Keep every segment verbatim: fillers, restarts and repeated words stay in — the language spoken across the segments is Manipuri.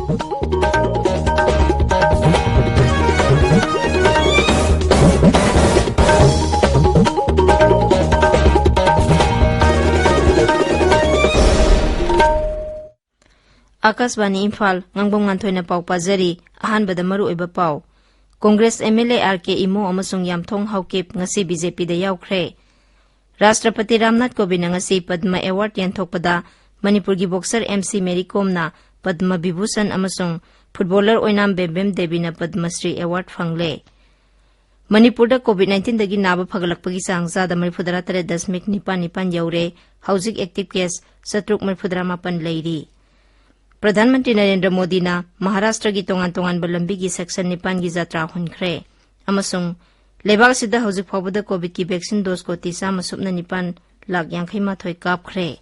ꯑꯥꯀꯥꯁꯕꯥꯅꯤ ꯏꯝꯐꯥꯜ, ꯉꯥꯡꯕꯝ ꯉꯥꯟꯊꯣꯏꯅ ꯄꯥꯎ ꯄꯥꯖꯔꯤ꯫ ꯑꯍꯥꯟꯕꯗ ꯃꯔꯨꯑꯣꯏꯕ ꯄꯥꯎ꯫ Congress M L A R K Imo ꯑꯃꯁꯨꯡ ꯌꯥꯝꯊꯣꯡ ꯍꯥꯎꯀꯤꯞ ꯉꯁꯤ ꯕꯤ ꯖꯦ ꯄꯤꯗ ꯌꯥꯎꯈ꯭ꯔꯦ꯫ ꯔꯥꯁꯇ꯭ꯔꯄꯇꯤ ꯔꯥꯝꯅꯥꯊ ꯀꯣꯕꯤꯟꯗꯅ ꯉꯁꯤ ꯄꯗꯃ ꯑꯦꯋꯥꯔꯗ ꯌꯦꯟꯊꯣꯛꯄꯗ ꯃꯅꯤꯄꯨꯔꯒꯤ ꯕꯣꯛꯁꯔ ꯑꯦꯝ ꯁꯤ ꯃꯦꯔꯤ ꯀꯣꯝꯅ ꯄꯗꯃ ꯕꯤꯚꯨꯁꯟ ꯑꯃꯁꯨꯡ ꯐꯨꯠꯕꯣꯂꯔ ꯑꯣꯏꯅꯥꯝ ꯕꯦꯝꯕꯦꯝ ꯗꯦꯕꯤꯅ ꯄꯗꯃ ꯁ꯭ꯔꯤ ꯑꯦꯋꯥꯔꯗ ꯐꯪꯂꯦ꯫ ꯃꯅꯤꯄꯨꯔꯗ ꯀꯣꯚꯤꯗ ꯅꯥꯏꯟꯇꯤꯟꯗꯒꯤ ꯅꯥꯕ ꯐꯒꯠꯂꯛꯄꯒꯤ ꯆꯥꯡ ꯆꯥꯗ ꯃꯔꯤꯐꯨꯇꯔꯥ ꯇꯔꯦꯠ ꯗꯁꯃꯤꯛ ꯅꯤꯄꯥꯟ ꯅꯤꯄꯥꯟ ꯌꯧꯔꯦ꯫ ꯍꯧꯖꯤꯛ ꯑꯦꯛꯇꯤꯚ ꯀꯦꯁ ꯆꯥꯇ꯭ꯔꯨꯛ ꯃꯔꯤꯐꯨꯇꯔꯥ ꯃꯥꯄꯟ ꯂꯩꯔꯤ꯫ ꯄ꯭ꯔꯙꯥꯟ ꯃꯟꯇ꯭ꯔꯤ ꯅꯔꯦꯟꯗ꯭ꯔ ꯃꯣꯗꯤꯅ ꯃꯍꯥꯔꯥꯁꯇ꯭ꯔꯒꯤ ꯇꯣꯉꯥꯟ ꯇꯣꯉꯥꯟꯕ ꯂꯝꯕꯤꯒꯤ ꯁꯦꯛꯁꯟ ꯅꯤꯄꯥꯟꯒꯤ ꯖꯥꯇ꯭ꯔꯥ ꯍꯨꯟꯈ꯭ꯔꯦ꯫ ꯑꯃꯁꯨꯡ ꯂꯩꯕꯥꯛ ꯑꯁꯤꯗ ꯍꯧꯖꯤꯛ ꯐꯥꯎꯕꯗ ꯀꯣꯚꯤꯗꯀꯤ ꯚꯦꯛꯁꯤꯟ ꯗꯣꯁ ꯀꯣꯇꯤ ꯆꯥꯝꯃ ꯁꯨꯞꯅ ꯅꯤꯄꯥꯟ ꯂꯥꯈ ꯌꯥꯡꯈꯩ ꯃꯥꯊꯣꯏ ꯀꯥꯞꯈ꯭ꯔꯦ꯫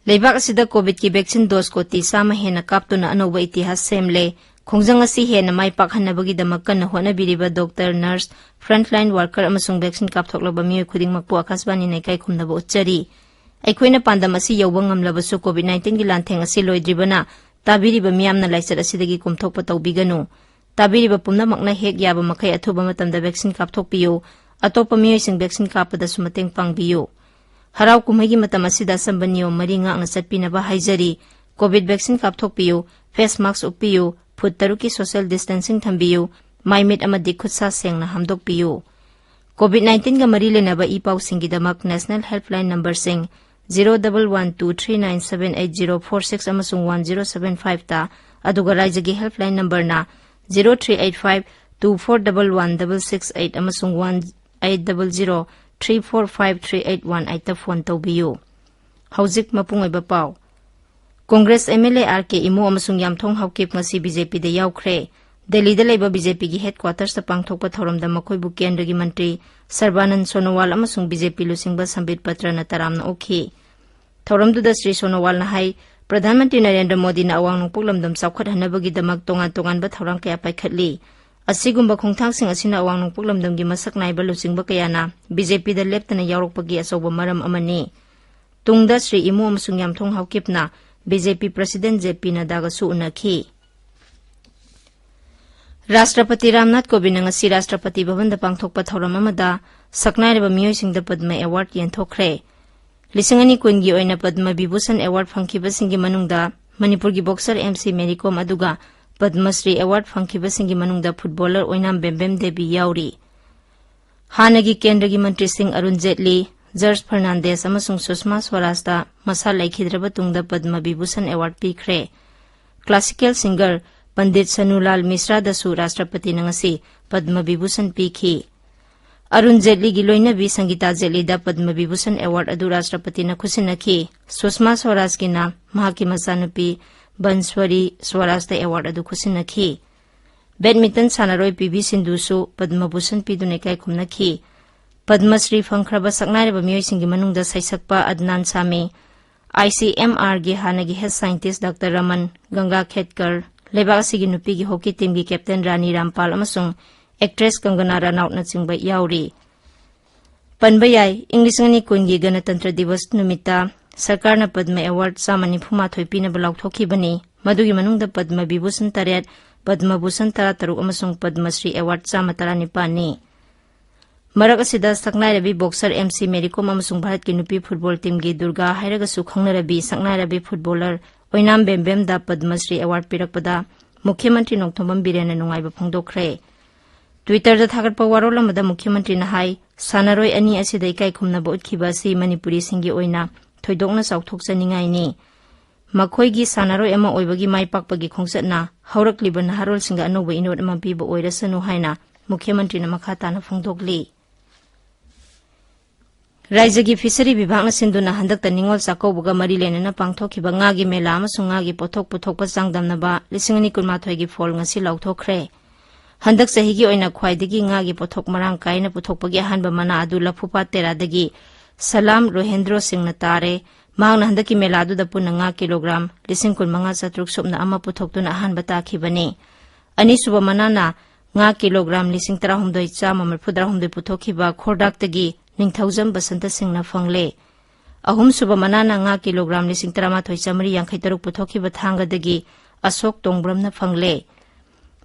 ꯂꯩꯕꯥꯛ ꯑꯁꯤꯗ ꯀꯣꯚꯤꯗꯀꯤ ꯚꯦꯛꯁꯤꯟ ꯗꯣꯁ ꯀꯣꯇꯤ ꯆꯥꯝꯃ ꯍꯦꯟꯅ ꯀꯥꯞꯇꯨꯅ ꯑꯅꯧꯕ ꯏꯇꯤꯍꯥꯁ ꯁꯦꯝꯂꯦ꯫ ꯈꯣꯡꯖꯪ ꯑꯁꯤ ꯍꯦꯟꯅ ꯃꯥꯏ ꯄꯥꯛꯍꯟꯅꯕꯒꯤꯗꯃꯛ ꯀꯟꯅ ꯍꯣꯠꯅꯕꯤꯔꯤꯕ ꯗꯣꯛꯇꯔ, ꯅꯔꯁ, ꯐ꯭ꯔꯟꯠꯂꯥꯏꯟ ꯋꯥꯔꯀꯔ ꯑꯃꯁꯨꯡ ꯚꯦꯛꯁꯤꯟ ꯀꯥꯞꯊꯣꯛꯂꯕ ꯃꯤꯑꯣꯏ ꯈꯨꯗꯤꯡꯃꯛꯄꯨ ꯑꯥꯀꯥꯁꯕꯥꯅꯤꯅ ꯏꯀꯥꯏ ꯈꯨꯝꯅꯕ ꯎꯠꯆꯔꯤ꯫ ꯑꯩꯈꯣꯏꯅ ꯄꯥꯟꯗꯝ ꯑꯁꯤ ꯌꯧꯕ ꯉꯝꯂꯕꯁꯨ ꯀꯣꯚꯤꯗ ꯅꯥꯏꯟꯇꯤꯟꯒꯤ ꯂꯥꯟꯊꯦꯡ ꯑꯁꯤ ꯂꯣꯏꯗ꯭ꯔꯤꯕꯅ ꯇꯥꯕꯤꯔꯤꯕ ꯃꯤꯌꯥꯝꯅ ꯂꯥꯏꯆꯠ ꯑꯁꯤꯗꯒꯤ ꯀꯣꯝꯊꯣꯛꯄ ꯇꯧꯕꯤꯒꯅꯨ꯫ ꯇꯥꯕꯤꯔꯤꯕ ꯄꯨꯝꯅꯃꯛꯅ ꯍꯦꯛ ꯌꯥꯕ ꯃꯈꯩ ꯑꯊꯨꯕ ꯃꯇꯝꯗ ꯚꯦꯛꯁꯤꯟ ꯀꯥꯞꯊꯣꯛꯄꯤꯌꯨ꯫ ꯑꯇꯣꯞꯄ ꯃꯤꯑꯣꯏꯁꯤꯡ ꯚꯦꯛꯁꯤꯟ ꯀꯥꯞꯄꯗꯁꯨ ꯃꯇꯦꯡ ꯄꯥꯡꯕꯤꯌꯨ꯫ ꯍꯔꯥꯎ ꯀꯨꯝꯍꯩꯒꯤ ꯃꯇꯝ ꯑꯁꯤꯗ ꯑꯆꯝꯕ ꯅꯤꯌꯣꯝ ꯃꯔꯤ ꯉꯥꯛꯅ ꯆꯠꯄꯤꯅꯕ ꯍꯥꯏꯖꯔꯤ꯫ ꯀꯣꯚꯤꯗ ꯚꯦꯛꯁꯤꯟ ꯀꯥꯞꯊꯣꯛꯄꯤꯌꯨ, ꯐꯦꯁ ꯃꯥꯁꯛ ꯎꯞꯄꯤꯌꯨ, ꯐꯨꯠ ꯇꯔꯨꯛꯀꯤ ꯁꯣꯁꯤꯌꯦꯜ ꯗꯤꯁꯇꯦꯟꯁꯤꯡ ꯊꯝꯕꯤꯌꯨ, ꯃꯥꯏ ꯃꯤꯠ ꯑꯃꯗꯤ ꯈꯨꯠ ꯁꯥ ꯁꯦꯡꯅ ꯍꯥꯝꯗꯣꯛꯄꯤꯌꯨ꯫ ꯀꯣꯚꯤꯗ ꯅꯥꯏꯟꯇꯤꯟꯒ ꯃꯔꯤ ꯂꯩꯅꯕ ꯏ ꯄꯥꯎꯁꯤꯡꯒꯤꯗꯃꯛ ꯅꯦꯁꯅꯦꯜ ꯍꯦꯜꯞꯂꯥꯏꯟ ꯅꯝꯕꯔꯁꯤꯡ zero double one two three nine seven eight zero four six ꯑꯃꯁꯨꯡ ꯋꯥꯟ ꯖꯤꯔꯣ ꯁꯚꯦꯟ ꯐꯥꯏꯚꯇ, ꯑꯗꯨꯒ ꯔꯥꯏꯖ꯭ꯌꯒꯤ ꯍꯦꯜꯞꯂꯥꯏꯟ ꯅꯝꯕꯔꯅ zero three eight five two four double one double six eight ꯑꯃꯁꯨꯡ one eight double zero three four five three eight one ꯑꯩꯠꯇ ꯐꯣꯟ ꯇꯧꯕꯤꯌꯨ꯫ ꯍꯧꯖꯤꯛ ꯃꯄꯨꯡ ꯑꯣꯏꯕ ꯄꯥꯎ꯫ Congress M L A R K Imo ꯑꯃꯁꯨꯡ ꯌꯥꯝꯊꯣꯡ ꯍꯥꯎꯀꯤꯞ ꯉꯁꯤ ꯕꯤ ꯖꯦ ꯄꯤꯗ ꯌꯥꯎꯈ꯭ꯔꯦ꯫ ꯗꯦꯜꯂꯤꯗ ꯂꯩꯕ ꯕꯤ ꯖꯦ ꯄꯤꯒꯤ ꯍꯦꯗꯀ꯭ꯋꯥꯇꯔꯁꯇ ꯄꯥꯡꯊꯣꯛꯄ ꯊꯧꯔꯝꯗ ꯃꯈꯣꯏꯕꯨ ꯀꯦꯟꯗ꯭ꯔꯒꯤ ꯃꯟꯇ꯭ꯔꯤ ꯁꯔꯕꯥꯅꯟ ꯁꯣꯅꯣꯋꯥꯜ ꯑꯃꯁꯨꯡ ꯕꯤ ꯖꯦ ꯄꯤ ꯂꯨꯆꯤꯡꯕ ꯁꯝꯕꯤꯠ ꯄꯇ꯭ꯔꯅ ꯇꯔꯥꯝꯅ ꯑꯣꯛꯈꯤ꯫ ꯊꯧꯔꯝꯗꯨꯗ ꯁ꯭ꯔꯤ ꯁꯣꯅꯣꯋꯥꯜꯅ ꯍꯥꯏ, ꯄ꯭ꯔꯙꯥꯟ ꯃꯟꯇ꯭ꯔꯤ ꯅꯔꯦꯟꯗ꯭ꯔ ꯃꯣꯗꯤꯅ ꯑꯋꯥꯡ ꯅꯣꯡꯄꯣꯛ ꯂꯝꯗꯝ ꯆꯥꯎꯈꯠꯍꯟꯅꯕꯒꯤꯗꯃꯛ ꯇꯣꯉꯥꯟ ꯇꯣꯉꯥꯟꯕ ꯊꯧꯔꯥꯡ ꯀꯌꯥ ꯄꯥꯏꯈꯠꯂꯤ꯫ ꯑꯁꯤꯒꯨꯝꯕ ꯈꯣꯡꯊꯥꯡꯁꯤꯡ ꯑꯁꯤꯅ ꯑꯋꯥꯡ ꯅꯣꯡꯄꯣꯛ ꯂꯝꯗꯝꯒꯤ ꯃꯁꯛ ꯅꯥꯏꯕ ꯂꯨꯆꯤꯡꯕ ꯀꯌꯥꯅ ꯕꯤꯖꯦꯄꯤꯗ ꯂꯦꯞꯇꯅ ꯌꯥꯎꯔꯛꯄꯒꯤ ꯑꯆꯧꯕ ꯃꯔꯝ ꯑꯃꯅꯤ꯫ ꯇꯨꯡꯗ ꯁ꯭ꯔꯤ ꯏꯃꯨ ꯑꯃꯁꯨꯡ ꯌꯥꯝꯊꯣꯡ ꯍꯥꯎꯀꯤꯞꯅ ꯕꯤꯖꯦꯄꯤ ꯄ꯭ꯔꯁꯤꯗꯦꯟ ꯖꯦ ꯄꯤ ꯅꯗꯥꯒꯁꯨ ꯎꯅꯈꯤ꯫ ꯔꯥꯁꯇ꯭ꯔꯄꯇꯤ ꯔꯥꯝꯅꯥꯊ ꯀꯣꯕꯤꯟꯗꯅ ꯉꯁꯤ ꯔꯥꯁꯇ꯭ꯔꯄꯇꯤ ꯚꯕꯟꯗ ꯄꯥꯡꯊꯣꯛꯄ ꯊꯧꯔꯝ ꯑꯃꯗ ꯁꯛꯅꯥꯏꯔꯕ ꯃꯤꯑꯣꯏꯁꯤꯡꯗ ꯄꯗꯃ ꯑꯦꯋꯥꯔꯗ ꯌꯦꯟꯊꯣꯛꯈ꯭ꯔꯦ꯫ ꯂꯤꯁꯤꯡ ꯑꯅꯤ ꯀꯨꯟꯒꯤ ꯑꯣꯏꯅ ꯄꯗꯃ ꯕꯤꯚꯨꯁꯟ ꯑꯦꯋꯥꯔꯗ ꯐꯪꯈꯤꯕꯁꯤꯡꯒꯤ ꯃꯅꯨꯡꯗ ꯃꯅꯤꯄꯨꯔꯒꯤ ꯕꯣꯛꯁꯔ ꯑꯦꯝ ꯁꯤ ꯃꯦꯔꯤ ꯀꯣꯝ, ꯑꯗꯨꯒ ꯄꯗꯃ ꯁ꯭ꯔꯤ ꯑꯦꯋꯥꯔꯗ ꯐꯪꯈꯤꯕꯁꯤꯡꯒꯤ ꯃꯅꯨꯡꯗ ꯐꯨꯠꯕꯣꯂꯔ ꯑꯣꯏꯅꯥꯝ ꯕꯦꯝꯕꯦꯝ ꯗꯦꯕꯤ ꯌꯥꯎꯔꯤ꯫ ꯍꯥꯟꯅꯒꯤ ꯀꯦꯟꯗ꯭ꯔꯒꯤ ꯃꯟꯇ꯭ꯔꯤꯁꯤꯡ ꯑꯔꯨꯟ ꯖꯦꯠꯂꯤ, ꯖꯔꯖ ꯐꯔꯅꯥꯟꯗꯦꯁ ꯑꯃꯁꯨꯡ ꯁꯨꯁꯃꯥ ꯁ꯭ꯋꯔꯥꯖꯇ ꯃꯁꯥ ꯂꯩꯈꯤꯗ꯭ꯔꯕ ꯇꯨꯡꯗ ꯄꯗꯃ ꯕꯤꯚꯨꯁꯟ ꯑꯦꯋꯥꯔꯗ ꯄꯤꯈ꯭ꯔꯦ꯫ ꯀ꯭ꯂꯥꯁꯤꯀꯦꯜ ꯁꯤꯡꯒꯔ ꯄꯟꯗꯤꯠ ꯁꯅꯨꯂꯥꯜ ꯃꯤꯁ꯭ꯔꯥꯗꯁꯨ ꯔꯥꯁꯇ꯭ꯔꯄꯇꯤꯅ ꯉꯁꯤ ꯄꯗꯃ ꯕꯤꯚꯨꯁꯟ ꯄꯤꯈꯤ꯫ ꯑꯔꯨꯟ ꯖꯦꯠꯂꯤꯒꯤ ꯂꯣꯏꯅꯕꯤ ꯁꯪꯒꯤꯇꯥ ꯖꯦꯠꯂꯤꯗ ꯄꯗꯃ ꯕꯤꯚꯨꯁꯟ ꯑꯦꯋꯥꯔꯗ ꯑꯗꯨ ꯔꯥꯁꯇ꯭ꯔꯄꯇꯤꯅ ꯈꯨꯠꯁꯤꯟꯅꯈꯤ꯫ ꯁꯨꯁꯃꯥ ꯁ꯭ꯋꯔꯥꯖꯀꯤꯅ ꯃꯍꯥꯛꯀꯤ ꯃꯆꯥꯅꯨꯄꯤ ꯕꯟꯁ꯭ꯋꯔꯤ ꯁ꯭ꯋꯔꯥꯖꯇ ꯑꯦꯋꯥꯔꯗ ꯑꯗꯨ ꯈꯨꯠꯁꯤꯟꯅꯈꯤ꯫ ꯕꯦꯗꯃꯤꯟꯇꯟ ꯁꯥꯟꯅꯔꯣꯏ ꯄꯤ ꯚꯤ ꯁꯤꯟꯙꯨꯁꯨ ꯄꯗꯃ ꯚꯨꯁꯟ ꯄꯤꯗꯨꯅ ꯏꯀꯥꯏ ꯈꯨꯝꯅꯈꯤ꯫ ꯄꯗꯃꯁ꯭ꯔꯤ ꯐꯪꯈ꯭ꯔꯕ ꯁꯛꯅꯥꯏꯔꯕ ꯃꯤꯑꯣꯏꯁꯤꯡꯒꯤ ꯃꯅꯨꯡꯗ ꯁꯩꯁꯛꯄ ꯑꯗꯅꯥꯟ ꯁꯥꯃꯤ, ꯑꯥꯏ ꯁꯤ ꯑꯦꯝ ꯑꯥꯔꯒꯤ ꯍꯥꯟꯅꯒꯤ ꯍꯦꯗ ꯁꯥꯏꯟꯇꯤꯁ ꯗꯥꯛꯇꯔ ꯔꯃꯟ ꯒꯪꯒꯥ ꯈꯦꯠꯀꯔ, ꯂꯩꯕꯥꯛ ꯑꯁꯤꯒꯤ ꯅꯨꯄꯤꯒꯤ ꯍꯣꯀꯤ ꯇꯤꯝꯒꯤ ꯀꯦꯞꯇꯦꯟ ꯔꯥꯅꯤ ꯔꯥꯝꯄꯥꯜ ꯑꯃꯁꯨꯡ ꯑꯦꯛꯇ꯭ꯔꯦꯁ ꯀꯪꯒꯅꯥ ꯔꯅꯥꯎꯠꯅꯆꯤꯡꯕ ꯌꯥꯎꯔꯤ꯫ ꯄꯟꯕ ꯌꯥꯏ, ꯏꯪ ꯂꯤꯁꯤꯡ ꯑꯅꯤ ꯀꯨꯟꯒꯤ ꯒꯅꯇꯟꯇ꯭ꯔ ꯗꯤꯕꯁ ꯅꯨꯃꯤꯠꯇ ꯁꯔꯀꯥꯔꯅ ꯄꯗꯃ ꯑꯦꯋꯥꯔꯗ ꯆꯥꯝꯃ ꯅꯤꯐꯨ ꯃꯥꯊꯣꯏ ꯄꯤꯅꯕ ꯂꯥꯎꯊꯣꯛꯈꯤꯕꯅꯤ꯫ ꯃꯗꯨꯒꯤ ꯃꯅꯨꯡꯗ ꯄꯗꯃ ꯕꯤꯚꯨꯁꯟ ꯇꯔꯦꯠ, ꯄꯗꯃ ꯚꯨꯁꯟ ꯇꯔꯥ ꯇꯔꯨꯛ ꯑꯃꯁꯨꯡ ꯄꯗꯃꯁ꯭ꯔꯤ ꯑꯦꯋꯥꯔꯗ ꯆꯥꯝꯃ ꯇꯔꯥ ꯅꯤꯄꯥꯟꯅꯤ꯫ ꯃꯔꯛ ꯑꯁꯤꯗ ꯁꯛꯅꯥꯏꯔꯕꯤ ꯕꯣꯛꯁꯔ ꯑꯦꯝ ꯁꯤ ꯃꯦꯔꯤ ꯀꯣꯝ ꯑꯃꯁꯨꯡ ꯚꯥꯔꯠꯀꯤ ꯅꯨꯄꯤ ꯐꯨꯠꯕꯣꯜ ꯇꯤꯝꯒꯤ ꯗꯨꯔꯒꯥ ꯍꯥꯏꯔꯒꯁꯨ ꯈꯪꯅꯔꯕꯤ ꯁꯛꯅꯥꯏꯔꯕꯤ ꯐꯨꯠꯕꯣꯂꯔ ꯑꯣꯏꯅꯥꯝ ꯕꯦꯝꯕꯦꯝꯗ ꯄꯗꯃꯁ꯭ꯔꯤ ꯑꯦꯋꯥꯔꯗ ꯄꯤꯔꯛꯄꯗ ꯃꯨꯈ꯭ꯌ ꯃꯟꯇ꯭ꯔꯤ ꯅꯣꯡꯊꯣꯝꯕꯝ ꯕꯤꯔꯦꯟꯅ ꯅꯨꯡꯉꯥꯏꯕ ꯐꯣꯡꯗꯣꯛꯈ꯭ꯔꯦ꯫ ꯇ꯭ꯋꯤꯇꯔꯗ ꯊꯥꯒꯠꯄ ꯋꯥꯔꯣꯜ ꯑꯃꯗ ꯃꯨꯈ꯭ꯌ ꯃꯟꯇ꯭ꯔꯤꯅ ꯍꯥꯏ, ꯁꯥꯟꯅꯔꯣꯏ ꯑꯅꯤ ꯑꯁꯤꯗ ꯏꯀꯥꯏ ꯈꯨꯝꯅꯕ ꯎꯠꯈꯤꯕ ꯑꯁꯤ ꯃꯅꯤꯄꯨꯔꯤꯁꯤꯡꯒꯤ ꯑꯣꯏꯅ ꯊꯣꯏꯗꯣꯛꯅ ꯆꯥꯎꯊꯣꯛꯆꯅꯤꯡꯉꯥꯏꯅꯤ꯫ ꯃꯈꯣꯏꯒꯤ ꯁꯥꯟꯅꯔꯣꯏ ꯑꯃ ꯑꯣꯏꯕꯒꯤ ꯃꯥꯏ ꯄꯥꯛꯄꯒꯤ ꯈꯣꯡꯆꯠꯅ ꯍꯧꯔꯛꯂꯤꯕ ꯅꯍꯥꯔꯣꯜꯁꯤꯡꯗ ꯑꯅꯧꯕ ꯏꯅꯣꯠ ꯑꯃ ꯄꯤꯕ ꯑꯣꯏꯔꯁꯅꯨ ꯍꯥꯏꯅ ꯃꯨꯈ꯭ꯌ ꯃꯟꯇ꯭ꯔꯤꯅ ꯃꯈꯥ ꯇꯥꯅ ꯐꯣꯡꯗꯣꯛꯂꯤ꯫ ꯔꯥꯏꯖ꯭ꯌꯒꯤ ꯐꯤꯁꯔꯤ ꯕꯤꯚꯥꯒꯅ ꯁꯤꯟꯗꯨꯅ ꯍꯟꯗꯛꯇ ꯅꯤꯉꯣꯜ ꯆꯥꯛꯀꯧꯕꯒ ꯃꯔꯤ ꯂꯩꯅꯅ ꯄꯥꯡꯊꯣꯛꯈꯤꯕ ꯉꯥꯒꯤ ꯃꯦꯂꯥ ꯑꯃꯁꯨꯡ ꯉꯥꯒꯤ ꯄꯣꯠꯊꯣꯛ ꯄꯨꯊꯣꯛꯄ ꯆꯥꯡꯗꯝꯅꯕ ꯂꯤꯁꯤꯡ ꯑꯅꯤ ꯀꯨꯟꯃꯥꯊꯣꯏꯒꯤ ꯐꯣꯜ ꯉꯁꯤ ꯂꯥꯎꯊꯣꯛꯈ꯭ꯔꯦ꯫ ꯍꯟꯗꯛ ꯆꯍꯤꯒꯤ ꯑꯣꯏꯅ ꯈ꯭ꯋꯥꯏꯗꯒꯤ ꯉꯥꯒꯤ ꯄꯣꯠꯊꯣꯛ ꯃꯔꯥꯡ ꯀꯥꯏꯅ ꯄꯨꯊꯣꯛꯄꯒꯤ ꯑꯍꯥꯟꯕ ꯃꯅꯥ ꯑꯗꯨ ꯂꯐꯨꯄꯥꯠ ꯇꯦꯔꯥꯗꯒꯤ ꯁꯂꯥꯝ ꯔꯣꯍꯦꯟꯗ꯭ꯔꯣ ꯁꯤꯡꯅ ꯇꯥꯔꯦ꯫ ꯃꯍꯥꯛꯅ ꯍꯟꯗꯛꯀꯤ ꯃꯦꯂꯥꯗꯨꯗ ꯄꯨꯟꯅ ꯉꯥ ꯀꯤꯂꯣꯒ꯭ꯔꯥꯝ ꯂꯤꯁꯤꯡ ꯀꯨꯟ ꯃꯉꯥ ꯆꯥꯇ꯭ꯔꯨꯛ ꯁꯨꯞꯅ ꯑꯃ ꯄꯨꯊꯣꯛꯇꯨꯅ ꯑꯍꯥꯟꯕ ꯇꯥꯈꯤꯕꯅꯤ꯫ ꯑꯅꯤꯁꯨꯕ ꯃꯅꯥꯅ ꯉꯥ ꯀꯤꯂꯣꯒ꯭ꯔꯥꯝ ꯂꯤꯁꯤꯡ ꯇꯔꯥꯍꯨꯝꯗꯣꯏ ꯆꯥꯝꯃ ꯃꯔꯤꯐꯨꯇꯔꯥꯍꯨꯝꯗꯣꯏ ꯄꯨꯊꯣꯛꯈꯤꯕ ꯈꯣꯔꯗꯥꯛꯇꯒꯤ ꯅꯤꯡꯊꯧꯖꯝ ꯕꯁꯟꯇ ꯁꯤꯡꯅ ꯐꯪꯂꯦ꯫ ꯑꯍꯨꯝꯁꯨꯕ ꯃꯅꯥꯅ ꯉꯥ ꯀꯤꯂꯣꯒ꯭ꯔꯥꯝ ꯂꯤꯁꯤꯡ ꯇꯔꯥꯃꯥꯊꯣꯏ ꯆꯥꯃꯔꯤ ꯌꯥꯡꯈꯩ ꯇꯔꯨꯛ ꯄꯨꯊꯣꯛꯈꯤꯕ ꯊꯥꯡꯒꯗꯒꯤ ꯑꯁꯣꯛ ꯇꯣꯡꯕ꯭ꯔꯝꯅ ꯐꯪꯂꯦ꯫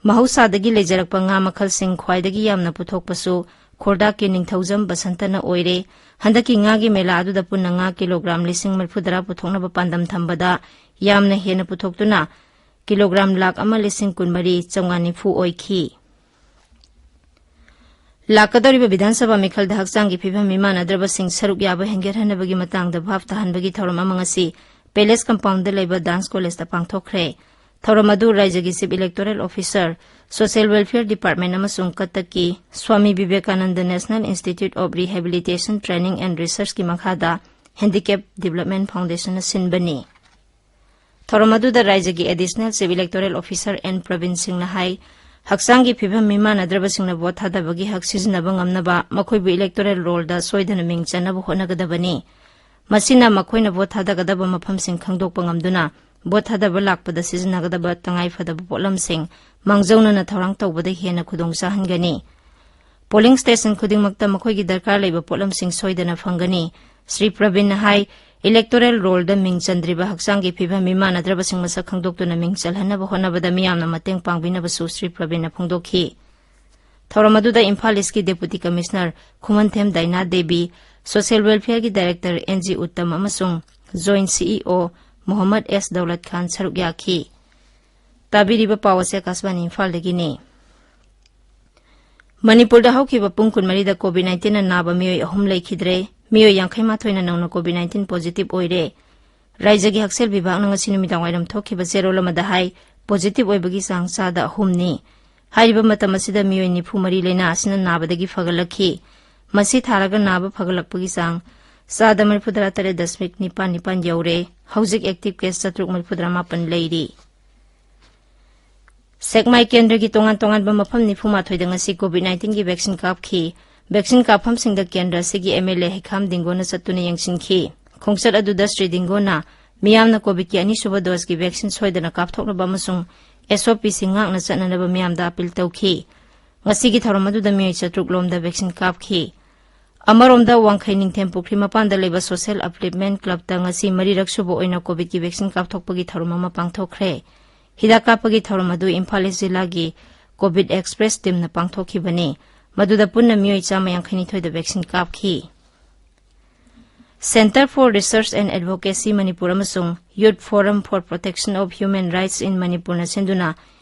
ꯃꯍꯧꯁꯥꯗꯒꯤ ꯂꯩꯖꯔꯛꯄ ꯉꯥ ꯃꯈꯜꯁꯤꯡ ꯈ꯭ꯋꯥꯏꯗꯒꯤ ꯌꯥꯝꯅ ꯄꯨꯊꯣꯛꯄꯁꯨ ꯈꯣꯔꯗꯥꯛꯀꯤ ꯅꯤꯡꯊꯧꯖꯝ ꯕꯁꯟꯇꯅ ꯑꯣꯏꯔꯦ꯫ ꯍꯟꯗꯛꯀꯤ ꯉꯥꯒꯤ ꯃꯦꯂꯥ ꯑꯗꯨꯗ ꯄꯨꯟꯅ ꯉꯥ ꯀꯤꯂꯣꯒ꯭ꯔꯥꯝ ꯂꯤꯁꯤꯡ ꯃꯔꯤꯐꯨꯇꯔꯥ ꯄꯨꯊꯣꯛꯅꯕ ꯄꯥꯟꯗꯝ ꯊꯝꯕꯗ ꯌꯥꯝꯅ ꯍꯦꯟꯅ ꯄꯨꯊꯣꯛꯇꯨꯅ ꯀꯤꯂꯣꯒ꯭ꯔꯥꯝ ꯂꯥꯈ ꯑꯃ ꯂꯤꯁꯤꯡ ꯀꯨꯟꯃꯔꯤ ꯆꯥꯝꯃꯉꯥ ꯅꯤꯐꯨ ꯑꯣꯏꯈꯤ꯫ ꯂꯥꯛꯀꯗꯧꯔꯤꯕ ꯕꯤꯙꯥꯟ ꯁꯚꯥ ꯃꯤꯈꯜꯗ ꯍꯛꯆꯥꯡꯒꯤ ꯐꯤꯕꯝ ꯃꯤꯃꯥꯟꯅꯗ꯭ꯔꯕꯁꯤꯡ ꯁꯔꯨꯛ ꯌꯥꯕ ꯍꯦꯟꯒꯠꯍꯟꯅꯕꯒꯤ ꯃꯇꯥꯡꯗ ꯚꯥꯞ ꯇꯥꯍꯟꯕꯒꯤ ꯊꯧꯔꯝ ꯑꯃ ꯉꯁꯤ ꯄꯦꯂꯦꯁ ꯀꯝꯄꯥꯎꯟꯗ ꯂꯩꯕ ꯗꯥꯟꯁ ꯀꯣꯂꯦꯖꯇ ꯄꯥꯡꯊꯣꯛꯈ꯭ꯔꯦ꯫ ꯊꯧꯔꯝ ꯑꯗꯨ ꯔꯥꯏꯖ꯭ꯌꯒꯤ chief electoral officer, social welfare department ꯑꯃꯁꯨꯡ ꯀꯠꯇꯛꯀꯤ Swami Vivekananda national institute of rehabilitation training and ꯔꯤꯁꯔꯆꯀꯤ ꯃꯈꯥꯗ ꯍꯦꯟꯗꯤꯀꯦꯞ ꯗꯤꯕꯂꯞꯃꯦꯟ ꯐꯥꯎꯟꯗꯦꯁꯟꯅ ꯁꯤꯟꯕꯅꯤ꯫ ꯊꯧꯔꯝ ꯑꯗꯨꯗ ꯔꯥꯏꯖ꯭ꯌꯒꯤ additional chief electoral officer N Pravin ꯁꯤꯡꯅ ꯍꯥꯏ, ꯍꯛꯆꯥꯡꯒꯤ ꯐꯤꯕꯝ ꯃꯤꯃꯥꯟꯅꯗ꯭ꯔꯕꯁꯤꯡꯅ ꯚꯣꯠ ꯊꯥꯗꯕꯒꯤ ꯍꯛ ꯁꯤꯖꯤꯟꯅꯕ ꯉꯝꯅꯕ ꯃꯈꯣꯏꯕꯨ ꯏꯂꯦꯛꯇꯣꯔꯦꯜ ꯔꯣꯜꯗ ꯁꯣꯏꯗꯅ ꯃꯤꯡ ꯆꯟꯅꯕ ꯍꯣꯠꯅꯒꯗꯕꯅꯤ꯫ ꯃꯁꯤꯅ ꯃꯈꯣꯏꯅ ꯚꯣꯠ ꯊꯥꯗꯒꯗꯕ ꯃꯐꯝꯁꯤꯡ ꯈꯪꯗꯣꯛꯄ ꯉꯝꯗꯨꯅ ꯚꯣꯠ ꯊꯥꯗꯕ ꯂꯥꯛꯄꯗ ꯁꯤꯖꯤꯟꯅꯒꯗꯕ ꯇꯉꯥꯏꯐꯗꯕ ꯄꯣꯠꯂꯝꯁꯤꯡ ꯃꯥꯡꯖꯧꯅꯅ ꯊꯧꯔꯥꯡ ꯇꯧꯕꯗ ꯍꯦꯟꯅ ꯈꯨꯗꯣꯡ ꯆꯥꯍꯟꯒꯅꯤ꯫ ꯄꯣꯂꯤꯡ ꯁ꯭ꯇꯦꯁꯟ ꯈꯨꯗꯤꯡꯃꯛꯇ ꯃꯈꯣꯏꯒꯤ ꯗꯔꯀꯥꯔ ꯂꯩꯕ ꯄꯣꯠꯂꯝꯁꯤꯡ ꯁꯣꯏꯗꯅ ꯐꯪꯒꯅꯤ꯫ ꯁ꯭ꯔꯤ ꯄ꯭ꯔꯕꯤꯟꯅ ꯍꯥꯏ, ꯏꯂꯦꯛꯇꯣꯔꯦꯜ ꯔꯣꯜꯗ ꯃꯤꯡ ꯆꯟꯗ꯭ꯔꯤꯕ ꯍꯛꯆꯥꯡꯒꯤ ꯐꯤꯕꯝ ꯃꯤꯃꯥꯟꯅꯗ꯭ꯔꯕꯁꯤꯡ ꯃꯁꯛ ꯈꯪꯗꯣꯛꯇꯨꯅ ꯃꯤꯡ ꯆꯜꯍꯟꯅꯕ ꯍꯣꯠꯅꯕꯗ ꯃꯤꯌꯥꯝꯅ ꯃꯇꯦꯡ ꯄꯥꯡꯕꯤꯅꯕꯁꯨ ꯁ꯭ꯔꯤ ꯄ꯭ꯔꯕꯤꯟꯅ ꯐꯣꯡꯗꯣꯛꯈꯤ꯫ ꯊꯧꯔꯝ ꯑꯗꯨꯗ ꯏꯝꯐꯥꯜ ꯏꯁꯀꯤ deputy commissioner Khumanthem Diana Devi, social ꯋꯦꯜꯐꯤꯌꯔꯒꯤ ꯗꯥꯏꯔꯦꯛꯇꯔ ꯑꯦꯟ ꯖꯤ ꯎꯠꯇꯝ ꯑꯃꯁꯨꯡ ꯖꯣꯏꯟꯠ ꯁꯤ ꯏ ꯑꯣ ꯃꯣꯍꯝꯃꯗ ꯑꯦꯁ ꯗꯧꯂꯠ ꯈꯥꯟ ꯁꯔꯨꯛ ꯌꯥꯈꯤ꯫ ꯇꯥꯕꯤꯔꯤꯕ ꯄꯥꯎ ꯑꯁꯤ ꯑꯀꯥꯁꯕꯥꯅꯤ ꯏꯝꯐꯥꯜꯗꯒꯤꯅꯤ꯫ ꯃꯅꯤꯄꯨꯔꯗ ꯍꯧꯈꯤꯕ ꯄꯨꯡ ꯀꯨꯟꯃꯔꯤꯗ ꯀꯣꯚꯤꯗ ꯅꯥꯏꯟꯇꯤꯟꯅ ꯅꯥꯕ ꯃꯤꯑꯣꯏ ꯑꯍꯨꯝ ꯂꯩꯈꯤꯗ꯭ꯔꯦ꯫ ꯃꯤꯑꯣꯏ ꯌꯥꯡꯈꯩ ꯃꯥꯊꯣꯏꯅ ꯅꯧꯅ ꯀꯣꯚꯤꯗ ꯅꯥꯏꯟꯇꯤꯟ ꯄꯣꯖꯤꯇꯤꯚ ꯑꯣꯏꯔꯦ꯫ ꯔꯥꯏꯖ꯭ꯌꯒꯤ ꯍꯛꯁꯦꯜ ꯕꯤꯚꯥꯒꯅ ꯉꯁꯤ ꯅꯨꯃꯤꯗꯥꯡꯋꯥꯏꯔꯝ ꯊꯣꯛꯈꯤꯕ ꯆꯦꯔꯣꯜ ꯑꯃꯗ ꯍꯥꯏ, ꯄꯣꯖꯤꯇꯤꯚ ꯑꯣꯏꯕꯒꯤ ꯆꯥꯡ ꯆꯥꯗ ꯑꯍꯨꯝꯅꯤ꯫ ꯍꯥꯏꯔꯤꯕ ꯃꯇꯝ ꯑꯁꯤꯗ ꯃꯤꯑꯣꯏ ꯅꯤꯐꯨ ꯃꯔꯤ ꯂꯥꯏꯅꯥ ꯑꯁꯤꯅ ꯅꯥꯕꯗꯒꯤ ꯐꯒꯠꯂꯛꯈꯤ꯫ ꯃꯁꯤ ꯊꯥꯔꯒ ꯅꯥꯕ ꯐꯒꯠꯂꯛꯄꯒꯤ ꯆꯥꯡ ꯆꯥꯗ ꯃꯔꯤꯐꯨꯇꯔꯥ ꯇꯔꯦꯠ ꯗꯁꯃꯤꯛ ꯅꯤꯄꯥꯟ ꯅꯤꯄꯥꯟ ꯌꯧꯔꯦ꯫ ꯍꯧꯖꯤꯛ ꯑꯦꯛꯇꯤꯚ ꯀꯦꯁ ꯆꯥꯇ꯭ꯔꯨꯛ ꯃꯔꯤꯐꯨꯇꯔꯥ ꯃꯥꯄꯟ ꯂꯩꯔꯤ꯫ ꯁꯦꯛꯃꯥꯏ ꯀꯦꯟꯗ꯭ꯔꯒꯤ ꯇꯣꯉꯥꯟ ꯇꯣꯉꯥꯟꯕ ꯃꯐꯝ ꯅꯤꯐꯨ ꯃꯥꯊꯣꯏꯗ ꯉꯁꯤ ꯀꯣꯚꯤꯗ ꯅꯥꯏꯟꯇꯤꯟꯒꯤ ꯚꯦꯛꯁꯤꯟ ꯀꯥꯞꯈꯤ꯫ ꯚꯦꯛꯁꯤꯟ ꯀꯥꯞꯐꯝꯁꯤꯡꯗ ꯀꯦꯟꯗ꯭ꯔ ꯑꯁꯤꯒꯤ ꯑꯦꯝ ꯑꯦꯜ ꯑꯦ ꯍꯩꯈꯥꯝ ꯗꯤꯡꯒꯣꯅ ꯆꯠꯇꯨꯅ ꯌꯦꯡꯁꯤꯟꯈꯤ꯫ ꯈꯣꯡꯆꯠ ꯑꯗꯨꯗ ꯁ꯭ꯔꯤ ꯗꯤꯡꯒꯣꯅ ꯃꯤꯌꯥꯝꯅ ꯀꯣꯚꯤꯗꯀꯤ ꯑꯅꯤꯁꯨꯕ ꯗꯣꯁꯀꯤ ꯚꯦꯛꯁꯤꯟ ꯁꯣꯏꯗꯅ ꯀꯥꯞꯊꯣꯛꯅꯕ ꯑꯃꯁꯨꯡ ꯑꯦꯁ ꯑꯣ ꯄꯤꯁꯤꯡ ꯉꯥꯛꯅ ꯆꯠꯅꯅꯕ ꯃꯤꯌꯥꯝꯗ ꯑꯄꯤꯜ ꯇꯧꯈꯤ꯫ ꯉꯁꯤꯒꯤ ꯊꯧꯔꯝ ꯑꯗꯨꯗ ꯃꯤꯑꯣꯏ ꯆꯥꯇ꯭ꯔꯨꯛ ꯂꯣꯝꯗ ꯚꯦꯛꯁꯤꯟ ꯀꯥꯞꯈꯤ꯫ ꯑꯃꯔꯣꯝꯗ, ꯋꯥꯡꯈꯩ ꯅꯤꯡꯊꯦꯝ ꯄꯨꯈ꯭ꯔꯤ ꯃꯄꯥꯟꯗ ꯂꯩꯕ ꯁꯣꯁꯦꯜ ꯑꯞꯂꯤꯞꯃꯦꯟ ꯀ꯭ꯂꯕꯇ ꯉꯁꯤ ꯃꯔꯤꯔꯛ ꯁꯨꯕ ꯑꯣꯏꯅ ꯀꯣꯚꯤꯗꯀꯤ ꯚꯦꯛꯁꯤꯟ ꯀꯥꯞꯊꯣꯛꯄꯒꯤ ꯊꯧꯔꯝ ꯑꯃ ꯄꯥꯡꯊꯣꯛꯈ꯭ꯔꯦ꯫ ꯍꯤꯗꯥꯛ ꯀꯥꯞꯄꯒꯤ ꯊꯧꯔꯝ ꯑꯗꯨ ꯏꯝꯐꯥꯜ ꯏꯁ ꯖꯤꯂꯥꯒꯤ ꯀꯣꯚꯤꯗ ꯑꯦꯛꯁꯄ꯭ꯔꯦꯁ ꯇꯤꯝꯅ ꯄꯥꯡꯊꯣꯛꯈꯤꯕꯅꯤ꯫ ꯃꯗꯨꯗ ꯄꯨꯟꯅ ꯃꯤꯑꯣꯏ ꯆꯥꯝꯃ ꯌꯥꯡꯈꯩꯅꯤꯊꯣꯏꯗ ꯚꯦꯛꯁꯤꯟ ꯀꯥꯞꯈꯤ꯫ Centre for Research and Advocacy Manipur ꯑꯃꯁꯨꯡ Youth Forum for Protection of Human Rights in Manipurꯅ ꯁꯤꯟꯗꯨꯅ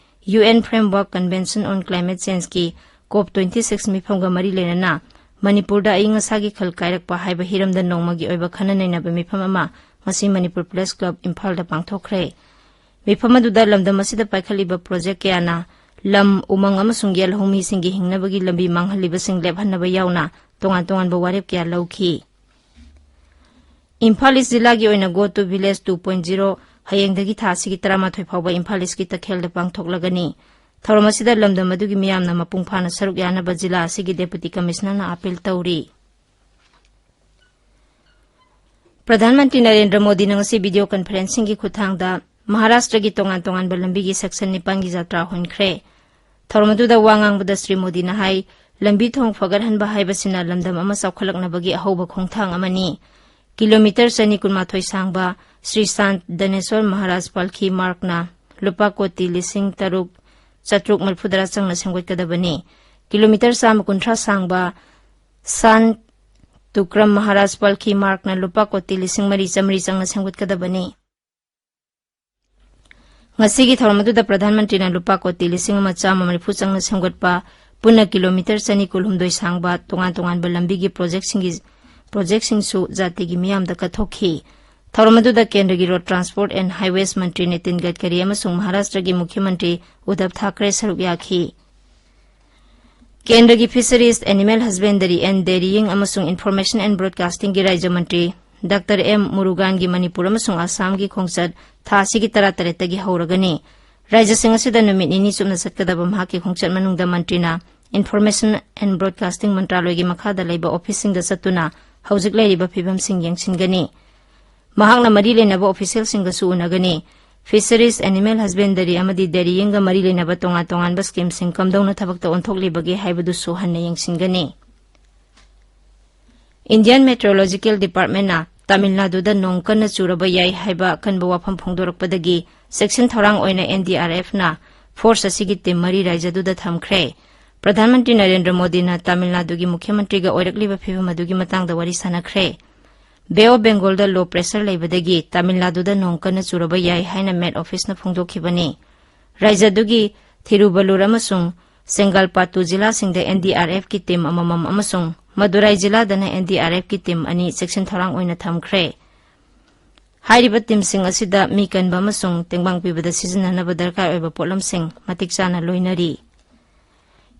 UN Framework Convention on Climate Changeꯀꯤ ꯀꯣꯞ ꯇ꯭ꯋꯦꯟꯇꯤ ꯁꯤꯛꯁ ꯃꯤꯐꯝꯒ ꯃꯔꯤ ꯂꯩꯅꯅ ꯃꯅꯤꯄꯨꯔꯗ ꯑꯏꯪ ꯑꯁꯥꯒꯤ ꯈꯜ ꯀꯥꯏꯔꯛꯄ ꯍꯥꯏꯕ ꯍꯤꯔꯝꯗ ꯅꯣꯡꯃꯒꯤ ꯑꯣꯏꯕ ꯈꯟꯅ ꯅꯩꯅꯕ ꯃꯤꯐꯝ ꯑꯃ ꯉꯁꯤ ꯃꯅꯤꯄꯨꯔ ꯄ꯭ꯔꯦꯁ ꯀ꯭ꯂꯕ ꯏꯝꯐꯥꯜꯗ ꯄꯥꯡꯊꯣꯛꯈ꯭ꯔꯦ꯫ ꯃꯤꯐꯝ ꯑꯗꯨꯗ ꯂꯝꯗꯝ ꯑꯁꯤꯗ ꯄꯥꯏꯈꯠꯂꯤꯕ ꯄ꯭ꯔꯣꯖꯦꯛ ꯀꯌꯥꯅ ꯂꯝ, ꯎꯃꯪ ꯑꯃꯁꯨꯡ ꯌꯦꯜꯍꯧꯃꯤꯁꯤꯡꯒꯤ ꯍꯤꯡꯅꯕꯒꯤ ꯂꯝꯕꯤ ꯃꯥꯡꯍꯜꯂꯤꯕꯁꯤꯡ ꯂꯦꯞꯍꯟꯅꯕ ꯌꯥꯎꯅ ꯇꯣꯉꯥꯟ ꯇꯣꯉꯥꯟꯕ ꯋꯥꯔꯦꯞ ꯀꯌꯥ ꯂꯧꯈꯤ꯫ ꯏꯝꯐꯥꯜ ꯏꯁ ꯖꯤꯂꯥꯒꯤ ꯑꯣꯏꯅ Go to Village two point zero ꯍꯌꯦꯡꯗꯒꯤ ꯊꯥ ꯑꯁꯤꯒꯤ ꯇꯔꯥꯃꯥꯊꯣꯏ ꯐꯥꯎꯕ ꯏꯝꯐꯥꯜ ꯏꯁꯀꯤ ꯇꯈꯦꯜꯗ ꯄꯥꯡꯊꯣꯛꯂꯒꯅꯤ꯫ ꯊꯧꯔꯝ ꯑꯁꯤꯗ ꯂꯝꯗꯝ ꯑꯗꯨꯒꯤ ꯃꯤꯌꯥꯝꯅ ꯃꯄꯨꯡ ꯐꯥꯅ ꯁꯔꯨꯛ ꯌꯥꯅꯕ ꯖꯤꯂꯥ ꯑꯁꯤꯒꯤ ꯗꯦꯄꯨꯇꯤ ꯀꯃꯤꯁꯅꯔꯅ ꯑꯥꯄꯤꯜ ꯇꯧꯔꯤ꯫ ꯄ꯭ꯔꯙꯥꯟ ꯃꯟꯇ꯭ꯔꯤ ꯅꯔꯦꯟꯗ꯭ꯔ ꯃꯣꯗꯤꯅ ꯉꯁꯤ ꯚꯤꯗꯤꯑꯣ ꯀꯟꯐꯔꯦꯟꯁꯤꯡꯒꯤ ꯈꯨꯠꯊꯥꯡꯗ ꯃꯍꯥꯔꯥꯁꯇ꯭ꯔꯒꯤ ꯇꯣꯉꯥꯟ ꯇꯣꯉꯥꯟꯕ ꯂꯝꯕꯤꯒꯤ ꯁꯦꯛꯁꯟ ꯅꯤꯄꯥꯟꯒꯤ ꯖꯥꯇ꯭ꯔꯥ ꯍꯣꯟꯈ꯭ꯔꯦ꯫ ꯊꯧꯔꯝ ꯑꯗꯨꯗ ꯋꯥ ꯉꯥꯡꯕꯗ ꯁ꯭ꯔꯤ ꯃꯣꯗꯤꯅ ꯍꯥꯏ, ꯂꯝꯕꯤ ꯊꯣꯡ ꯐꯒꯠꯍꯟꯕ ꯍꯥꯏꯕꯁꯤꯅ ꯂꯝꯗꯝ ꯑꯃ ꯆꯥꯎꯈꯠꯂꯛꯅꯕꯒꯤ ꯑꯍꯧꯕ ꯈꯣꯡꯊꯥꯡ ꯑꯃꯅꯤ꯫ ꯀꯤꯂꯣꯃꯤꯇꯔ ꯆꯅꯤ ꯀꯨꯟꯃꯥꯊꯣꯏ ꯁꯥꯡꯕ ꯁ꯭ꯔꯤ ꯁꯥꯟꯠ ꯗꯅꯦꯁ꯭ꯋꯔ ꯃꯍꯥꯔꯥꯖ ꯄꯥꯜꯈꯤ ꯃꯥꯔꯒꯅ ꯂꯨꯄꯥ ꯀꯣꯇꯤ ꯂꯤꯁꯤꯡ ꯇꯔꯨꯛ ꯆꯥꯇ꯭ꯔꯨꯛ ꯃꯔꯤꯐꯨꯇꯔꯥ ꯆꯪꯅ ꯁꯦꯝꯒꯠꯀꯗꯕꯅꯤ꯫ ꯀꯤꯂꯣꯃꯤꯇꯔ ꯆꯥꯝꯃ ꯀꯨꯟꯊ꯭ꯔꯥ ꯁꯥꯡꯕ ꯁꯥꯟ ꯇꯨꯀ꯭ꯔꯝ ꯃꯍꯥꯔꯥꯖ ꯄꯥꯜꯈꯤ ꯃꯥꯔꯒꯅ ꯂꯨꯄꯥ ꯀꯣꯇꯤ ꯂꯤꯁꯤꯡ ꯃꯔꯤ ꯆꯥꯃꯔꯤ ꯆꯪꯅ ꯁꯦꯝꯒꯠꯀꯗꯕꯅꯤ꯫ ꯉꯁꯤꯒꯤ ꯊꯧꯔꯝ ꯑꯗꯨꯗ ꯄ꯭ꯔꯙꯥꯟ ꯃꯟꯇ꯭ꯔꯤꯅ ꯂꯨꯄꯥ ꯀꯣꯇꯤ ꯂꯤꯁꯤꯡ ꯑꯃ ꯆꯥꯝꯃ ꯃꯔꯤꯐꯨ ꯆꯪꯅ ꯁꯦꯝꯒꯠꯄ ꯄꯨꯟꯅ ꯀꯤꯂꯣꯃꯤꯇꯔ ꯆꯅꯤ ꯀꯨꯟꯍꯨꯝꯗꯣꯏ ꯁꯥꯡꯕ ꯇꯣꯉꯥꯟ ꯇꯣꯉꯥꯟꯕ ꯂꯝꯕꯤꯒꯤ ꯄ꯭ꯔꯣꯖꯦꯛꯁꯤꯡꯒꯤ, ꯄ꯭ꯔꯣꯖꯦꯛꯁꯤꯡꯁꯨ ꯖꯥꯇꯤꯒꯤ ꯃꯤꯌꯥꯝꯗ ꯀꯠꯊꯣꯛꯈꯤ꯫ ꯊꯧꯔꯝ ꯑꯗꯨꯗ ꯀꯦꯟꯗ꯭ꯔꯒꯤ Road Transport and Highways ꯃꯟꯇ꯭ꯔꯤ ꯅꯤꯇꯤꯟ ꯒꯗꯀꯔꯤ ꯑꯃꯁꯨꯡ ꯃꯍꯥꯔꯥꯁꯇ꯭ꯔꯒꯤ ꯃꯨꯈ꯭ꯌ ꯃꯟꯇ꯭ꯔꯤ ꯎꯗꯙꯕ ꯊꯥꯀ꯭ꯔꯦ ꯁꯔꯨꯛ ꯌꯥꯈꯤ꯫ ꯀꯦꯟꯗ꯭ꯔꯒꯤ Fisheries, Animal Husbandry and Dairying ꯑꯃꯁꯨꯡ Information and Broadcastingꯒꯤ ꯔꯥꯖ꯭ꯌ ꯃꯟꯇ꯭ꯔꯤ ꯗꯥꯛꯇꯔ ꯑꯦꯝ ꯃꯨꯔꯨꯒꯥꯟꯒꯤ ꯃꯅꯤꯄꯨꯔ ꯑꯃꯁꯨꯡ ꯑꯁꯥꯝꯒꯤ ꯈꯣꯡꯆꯠ ꯊꯥ ꯑꯁꯤꯒꯤ ꯇꯔꯥꯇꯔꯦꯠꯇꯒꯤ ꯍꯧꯔꯒꯅꯤ꯫ ꯔꯥꯖ꯭ꯌꯁꯤꯡ ꯑꯁꯤꯗ ꯅꯨꯃꯤꯠ ꯅꯤꯅꯤ ꯆꯨꯞꯅ ꯆꯠꯀꯗꯕ ꯃꯍꯥꯛꯀꯤ ꯈꯣꯡꯆꯠ ꯃꯅꯨꯡꯗ ꯃꯟꯇ꯭ꯔꯤꯅ Information and Broadcasting ꯃꯟꯇ꯭ꯔꯥꯂꯣꯏꯒꯤ ꯃꯈꯥꯗ ꯂꯩꯕ ꯑꯣꯐꯤꯁꯁꯤꯡꯗ ꯆꯠꯇꯨꯅ ꯍꯧꯖꯤꯛ ꯂꯩꯔꯤꯕ ꯐꯤꯕꯝꯁꯤꯡ ꯌꯦꯡꯁꯤꯟꯒꯅꯤ꯫ ꯃꯍꯥꯛꯅ ꯃꯔꯤ ꯂꯩꯅꯕ ꯑꯣꯐꯤꯁꯤꯌꯦꯜꯁꯤꯡꯒꯁꯨ ꯎꯅꯒꯅꯤ꯫ ꯐꯤꯁꯔꯤꯁ, ꯑꯦꯅꯤꯃꯦꯜ ꯍꯁꯕꯦꯟꯗꯔꯤ ꯑꯃꯗꯤ ꯗꯦꯔꯤꯌꯤꯡꯒ ꯃꯔꯤ ꯂꯩꯅꯕ ꯇꯣꯉꯥꯟ ꯇꯣꯉꯥꯟꯕ ꯁ꯭ꯀꯤꯝꯁꯤꯡ ꯀꯝꯗꯧꯅ ꯊꯕꯛꯇ ꯑꯣꯟꯊꯣꯛꯂꯤꯕꯒꯦ ꯍꯥꯏꯕꯗꯨꯁꯨ ꯍꯟꯅ ꯌꯦꯡꯁꯤꯟꯒꯅꯤ꯫ ꯏꯟꯗꯤꯌꯟ ꯃꯦꯇ꯭ꯔꯣꯂꯣꯖꯤꯀꯦꯜ ꯗꯤꯄꯥꯔꯠꯃꯦꯟꯅ ꯇꯥꯃꯤꯜ ꯅꯥꯗꯨꯗ ꯅꯣꯡ ꯀꯟꯅ ꯆꯨꯔꯕ ꯌꯥꯏ ꯍꯥꯏꯕ ꯑꯀꯟꯕ ꯋꯥꯐꯝ ꯐꯣꯡꯗꯣꯔꯛꯄꯗꯒꯤ ꯆꯦꯛꯁꯤꯟ ꯊꯧꯔꯥꯡ ꯑꯣꯏꯅ ꯑꯦꯟꯗꯤꯑꯥꯔꯑꯦꯐꯅ ꯐꯣꯔꯁ ꯑꯁꯤꯒꯤ ꯇꯤꯝ ꯃꯔꯤ ꯔꯥꯏꯖ꯭ꯌꯗꯨꯗ ꯊꯝꯈ꯭ꯔꯦ꯫ ꯄ꯭ꯔꯙꯥꯟ ꯃꯟꯇ꯭ꯔꯤ ꯅꯔꯦꯟꯗ꯭ꯔ ꯃꯣꯗꯤꯅ ꯇꯥꯃꯤꯜ ꯅꯥꯗꯨꯒꯤ ꯃꯨꯈ꯭ꯌ ꯃꯟꯇ꯭ꯔꯤꯒ ꯑꯣꯏꯔꯛꯂꯤꯕ ꯐꯤꯕꯝ ꯑꯗꯨꯒꯤ ꯃꯇꯥꯡꯗ ꯋꯥꯔꯤ ꯁꯥꯟꯅꯈ꯭ꯔꯦ꯫ ꯕꯦ ꯑꯣꯐ ꯕꯦꯡꯒꯣꯜꯗ ꯂꯣ ꯄ꯭ꯔꯦꯁꯔ ꯂꯩꯕꯗꯒꯤ ꯇꯥꯃꯤꯜ ꯅꯥꯗꯨꯗ ꯅꯣꯡ ꯀꯟꯅ ꯆꯨꯔꯕ ꯌꯥꯏ ꯍꯥꯏꯅ ꯃꯦꯠ ꯑꯣꯐꯤꯁꯅ ꯐꯣꯡꯗꯣꯛꯈꯤꯕꯅꯤ꯫ ꯔꯥꯏꯖ꯭ꯌꯗꯨꯒꯤ ꯊꯤꯔꯨꯕꯂꯨꯔ ꯑꯃꯁꯨꯡ ꯁꯦꯡꯒꯥꯜꯄꯥꯠꯇꯨ ꯖꯤꯂꯥꯁꯤꯡꯗ ꯑꯦꯟꯗꯤꯑꯥꯔꯑꯦꯐꯀꯤ ꯇꯤꯝ ꯑꯃꯃꯝ ꯑꯃꯁꯨꯡ ꯃꯗꯨꯔꯥꯏ ꯖꯤꯂꯥꯗꯅ ꯑꯦꯟꯗꯤꯑꯥꯔꯑꯦꯐꯀꯤ ꯇꯤꯝ ꯑꯅꯤ ꯆꯦꯛꯁꯤꯟ ꯊꯧꯔꯥꯡ ꯑꯣꯏꯅ ꯊꯝꯈ꯭ꯔꯦ꯫ ꯍꯥꯏꯔꯤꯕ ꯇꯤꯝꯁꯤꯡ ꯑꯁꯤꯗ ꯃꯤ ꯀꯟꯕ ꯑꯃꯁꯨꯡ ꯇꯦꯡꯕꯥꯡ ꯄꯤꯕꯗ ꯁꯤꯖꯤꯟꯅꯅꯕ ꯗꯔꯀꯥꯔ ꯑꯣꯏꯕ ꯄꯣꯠꯂꯝꯁꯤꯡ ꯃꯇꯤꯛ ꯆꯥꯅ ꯂꯣꯏꯅꯔꯤ꯫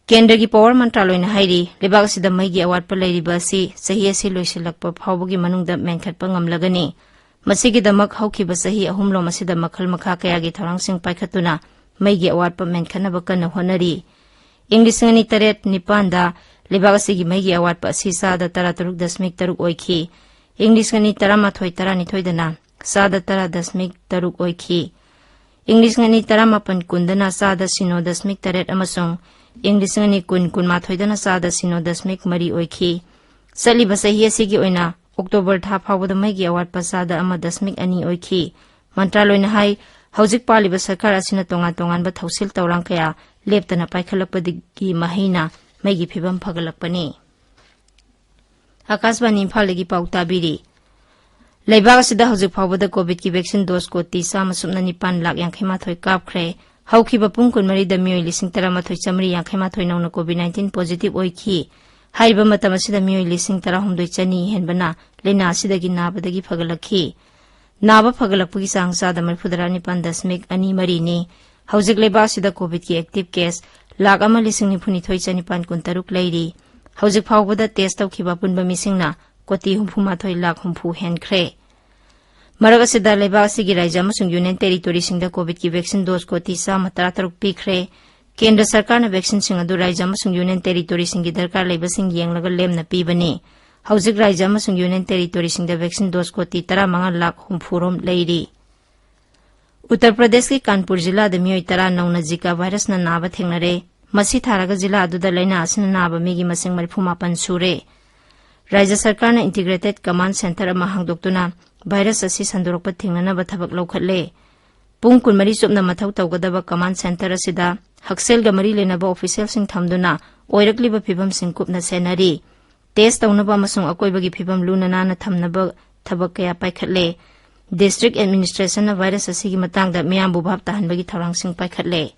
ꯀꯦꯟꯗ꯭ꯔꯒꯤ ꯄꯥꯋꯔ ꯃꯟꯇ꯭ꯔꯥꯂꯣꯏꯅ ꯍꯥꯏꯔꯤ, ꯂꯩꯕꯥꯛ ꯑꯁꯤꯗ ꯃꯩꯒꯤ ꯑꯋꯥꯠꯄ ꯂꯩꯔꯤꯕ ꯑꯁꯤ ꯆꯍꯤ ꯑꯁꯤ ꯂꯣꯏꯁꯤꯜꯂꯛꯄ ꯐꯥꯎꯕꯒꯤ ꯃꯅꯨꯡꯗ ꯃꯦꯟꯈꯠꯄ ꯉꯝꯂꯒꯅꯤ꯫ ꯃꯁꯤꯒꯤꯗꯃꯛ ꯍꯧꯈꯤꯕ ꯆꯍꯤ ꯑꯍꯨꯝꯂꯣꯝ ꯑꯁꯤꯗ ꯃꯈꯜ ꯃꯈꯥ ꯀꯌꯥꯒꯤ ꯊꯧꯔꯥꯡꯁꯤꯡ ꯄꯥꯏꯈꯠꯇꯨꯅ ꯃꯩꯒꯤ ꯑꯋꯥꯠꯄ ꯃꯦꯟꯈꯠꯅꯕ ꯀꯟꯅ ꯍꯣꯠꯅꯔꯤ꯫ ꯏꯪ ꯂꯤꯁꯤꯡ ꯑꯅꯤ ꯇꯔꯦꯠ ꯅꯤꯄꯥꯟꯗ ꯂꯩꯕꯥꯛ ꯑꯁꯤꯒꯤ ꯃꯩꯒꯤ ꯑꯋꯥꯠꯄ ꯑꯁꯤ ꯆꯥꯗ ꯇꯔꯥ ꯇꯔꯨꯛ ꯗꯁꯃꯤꯛ ꯇꯔꯨꯛ ꯑꯣꯏꯈꯤ꯫ ꯏꯪ ꯂꯤꯁꯤꯡ ꯑꯅꯤ ꯇꯔꯥꯃꯥꯊꯣꯏ ꯇꯔꯥꯅꯤꯊꯣꯏꯗꯅ ꯆꯥꯗ ꯇꯔꯥ ꯗꯁꯃꯤꯛ ꯇꯔꯨꯛ ꯑꯣꯏꯈꯤ꯫ ꯏꯪ ꯂꯤꯁꯤꯡ ꯑꯅꯤ ꯇꯔꯥꯃꯥꯄꯟ ꯀꯨꯟꯗꯅ ꯆꯥꯗ ꯁꯤꯅꯣ ꯗꯁꯃꯤꯛ ꯇꯔꯦꯠ ꯑꯃꯁꯨꯡ ꯏꯪ ꯂꯤꯁꯤꯡ ꯑꯅꯤ ꯀꯨꯟ ꯀꯨꯟꯃꯥꯊꯣꯏꯗꯅ ꯆꯥꯗ ꯁꯤꯅꯣ ꯗꯁꯃꯤꯛ ꯃꯔꯤ ꯑꯣꯏꯈꯤ꯫ ꯆꯠꯂꯤꯕ ꯆꯍꯤ ꯑꯁꯤꯒꯤ ꯑꯣꯏꯅ ꯑꯣꯛꯇꯣꯕꯔ ꯊꯥ ꯐꯥꯎꯕꯗ ꯃꯩꯒꯤ ꯑꯋꯥꯠꯄ ꯆꯥꯗ ꯑꯃ ꯗꯁꯃꯤꯛ ꯑꯅꯤ ꯑꯣꯏꯈꯤ꯫ ꯃꯟꯇ꯭ꯔꯥꯂꯣꯏꯅ ꯍꯥꯏ, ꯍꯧꯖꯤꯛ ꯄꯥꯜꯂꯤꯕ ꯁꯔꯀꯥꯔ ꯑꯁꯤꯅ ꯇꯣꯉꯥꯟ ꯇꯣꯉꯥꯟꯕ ꯊꯧꯁꯤꯜ ꯊꯧꯔꯥꯡ ꯀꯌꯥ ꯂꯦꯞꯇꯅ ꯄꯥꯏꯈꯠꯂꯛꯄꯗꯒꯤ ꯃꯍꯩꯅ ꯃꯩꯒꯤ ꯐꯤꯕꯝ ꯐꯒꯠꯂꯛꯄꯅꯤ꯫ ꯑꯥꯀꯥꯁꯕꯥꯅꯤ ꯏꯝꯐꯥꯜꯗꯒꯤ ꯄꯥꯎ ꯇꯥꯕꯤꯔꯤ꯫ ꯂꯩꯕꯥꯛ ꯑꯁꯤꯗ ꯍꯧꯖꯤꯛ ꯐꯥꯎꯕꯗ ꯀꯣꯚꯤꯗꯀꯤ ꯚꯦꯛꯁꯤꯟ ꯗꯣꯁ ꯀꯣꯇꯤ ꯆꯥꯝꯃ ꯁꯨꯞꯅ ꯅꯤꯄꯥꯟ ꯂꯥꯈ ꯌꯥꯡꯈꯩ ꯃꯥꯊꯣꯏ ꯀꯥꯞꯈ꯭ꯔꯦ꯫ ꯍꯧꯈꯤꯕ ꯄꯨꯡ ꯀꯨꯟꯃꯔꯤꯗ ꯃꯤꯑꯣꯏ ꯂꯤꯁꯤꯡ ꯇꯔꯥꯃꯥꯊꯣꯏ ꯆꯥꯝꯃꯔꯤ ꯌꯥꯡꯈꯩ ꯃꯥꯊꯣꯏ ꯅꯧꯅ ꯀꯣꯚꯤꯗ ꯅꯥꯏꯟꯇꯤꯟ ꯄꯣꯖꯤꯇꯤꯚ ꯑꯣꯏꯈꯤ꯫ ꯍꯥꯏꯔꯤꯕ ꯃꯇꯝ ꯑꯁꯤꯗ ꯃꯤꯑꯣꯏ ꯂꯤꯁꯤꯡ ꯇꯔꯥꯍꯨꯝꯗꯣꯏ ꯆꯅꯤ ꯍꯦꯟꯕꯅ ꯂꯥꯏꯅꯥ ꯑꯁꯤꯗꯒꯤ ꯅꯥꯕꯗꯒꯤ ꯐꯒꯠꯂꯛꯈꯤ꯫ ꯅꯥꯕ ꯐꯒꯠꯂꯛꯄꯒꯤ ꯆꯥꯡ ꯆꯥꯗ ꯃꯔꯤꯐꯨꯇꯔꯥ ꯅꯤꯄꯥꯟ ꯗꯁꯃꯤꯛ ꯑꯅꯤ ꯃꯔꯤꯅꯤ꯫ ꯍꯧꯖꯤꯛ ꯂꯩꯕꯥꯛ ꯑꯁꯤꯗ ꯀꯣꯚꯤꯗꯀꯤ ꯑꯦꯛꯇꯤꯚ ꯀꯦꯁ ꯂꯥꯈ ꯑꯃ ꯂꯤꯁꯤꯡ ꯅꯤꯐꯨꯅꯤꯊꯣꯏ ꯆꯅꯤꯄꯥꯟ ꯀꯨꯟꯇꯔꯨꯛ ꯂꯩꯔꯤ꯫ ꯍꯧꯖꯤꯛ ꯐꯥꯎꯕꯗ ꯇꯦꯁ ꯇꯧꯈꯤꯕ ꯑꯄꯨꯟꯕ ꯃꯤꯁꯤꯡꯅ ꯀꯣꯇꯤ ꯍꯨꯝꯐꯨ ꯃꯥꯊꯣꯏ ꯂꯥꯈ ꯍꯨꯝꯐꯨ ꯍꯦꯟꯈ꯭ꯔꯦ꯫ ꯃꯔꯛ ꯑꯁꯤꯗ, ꯂꯩꯕꯥꯛ ꯑꯁꯤꯒꯤ ꯔꯥꯏꯖ꯭ꯌ ꯑꯃꯁꯨꯡ ꯌꯨꯅꯤꯌꯟ ꯇꯦꯔꯤꯇꯣꯔꯤꯁꯤꯡꯗ ꯀꯣꯚꯤꯗꯀꯤ ꯚꯦꯛꯁꯤꯟ ꯗꯣꯁ ꯀꯣꯇꯤ ꯆꯥꯝꯃ ꯇꯔꯥꯇꯔꯨꯛ ꯄꯤꯈ꯭ꯔꯦ꯫ ꯀꯦꯟꯗ꯭ꯔ ꯁꯔꯀꯥꯔꯅ ꯚꯦꯛꯁꯤꯟꯁꯤꯡ ꯑꯗꯨ ꯔꯥꯏꯖ꯭ꯌ ꯑꯃꯁꯨꯡ ꯌꯨꯅꯤꯌꯟ ꯇꯦꯔꯤꯇꯣꯔꯤꯁꯤꯡꯒꯤ ꯗꯔꯀꯥꯔ ꯂꯩꯕꯁꯤꯡ ꯌꯦꯡꯂꯒ ꯂꯦꯝꯅ ꯄꯤꯕꯅꯤ꯫ ꯍꯧꯖꯤꯛ ꯔꯥꯖ꯭ꯌ ꯑꯃꯁꯨꯡ ꯌꯨꯅꯤꯌꯟ ꯇꯦꯔꯤꯇꯣꯔꯤꯁꯤꯡꯗ ꯚꯦꯛꯁꯤꯟ ꯗꯣꯁ ꯀꯣꯇꯤ ꯇꯔꯥꯃꯉꯥ ꯂꯥꯈ ꯍꯨꯝꯐꯨ ꯔꯣꯝ ꯂꯩꯔꯤ꯫ ꯎꯠꯇꯔ ꯄ꯭ꯔꯗꯦꯁꯀꯤ ꯀꯥꯟꯄꯨꯔ ꯖꯤꯂꯥꯗ ꯃꯤꯑꯣꯏ ꯇꯔꯥ ꯅꯧꯅ ꯖꯤꯀꯥ ꯚꯥꯏꯔꯁꯅ ꯅꯥꯕ ꯊꯦꯡꯅꯔꯦ꯫ ꯃꯁꯤ ꯊꯥꯔꯒ ꯖꯤꯂꯥ ꯑꯗꯨꯗ ꯂꯥꯏꯅꯥ ꯑꯁꯤꯅ ꯅꯥꯕ ꯃꯤꯒꯤ ꯃꯁꯤꯡ ꯃꯔꯤꯐꯨ ꯃꯥꯄꯟ ꯁꯨꯔꯦ꯫ ꯔꯥꯖ꯭ꯌ ꯁꯔꯀꯥꯔꯅ ꯏꯟꯇꯤꯒ꯭ꯔꯦꯇꯦꯗ ꯀꯃꯥꯟꯗ ꯁꯦꯟꯇꯔ ꯑꯃ ꯍꯥꯡꯗꯣꯛꯇꯨꯅ ꯚꯥꯏꯔꯁ ꯑꯁꯤ ꯁꯟꯗꯣꯔꯛꯄ ꯊꯤꯡꯅꯅꯕ ꯊꯕꯛ ꯂꯧꯈꯠꯂꯦ꯫ ꯄꯨꯡ ꯀꯨꯟꯃꯔꯤ ꯆꯨꯞꯅ ꯃꯊꯧ ꯇꯧꯒꯗꯕ ꯀꯃꯥꯟꯗ ꯁꯦꯟꯇꯔ ꯑꯁꯤꯗ ꯍꯛꯁꯦꯜꯒ ꯃꯔꯤ ꯂꯩꯅꯕ ꯑꯣꯐꯤꯁꯤꯌꯦꯜꯁꯤꯡ ꯊꯝꯗꯨꯅ ꯑꯣꯏꯔꯛꯂꯤꯕ ꯐꯤꯕꯝꯁꯤꯡ ꯀꯨꯞꯅ ꯁꯦꯟꯅꯔꯤ꯫ ꯇꯦꯁ ꯇꯧꯅꯕ ꯑꯃꯁꯨꯡ ꯑꯀꯣꯏꯕꯒꯤ ꯐꯤꯕꯝ ꯂꯨꯅ ꯅꯥꯟꯅ ꯊꯝꯅꯕ ꯊꯕꯛ ꯀꯌꯥ ꯄꯥꯏꯈꯠꯂꯦ꯫ ꯗꯤꯁꯇ꯭ꯔꯤꯛ ꯑꯦꯗꯃꯤꯅꯤꯁꯇ꯭ꯔꯦꯁꯟꯅ ꯚꯥꯏꯔꯁ ꯑꯁꯤꯒꯤ ꯃꯇꯥꯡꯗ ꯃꯤꯌꯥꯝꯕꯨ ꯚꯥꯞ ꯇꯥꯍꯟꯕꯒꯤ ꯊꯧꯔꯥꯡꯁꯤꯡ ꯄꯥꯏꯈꯠꯂꯦ꯫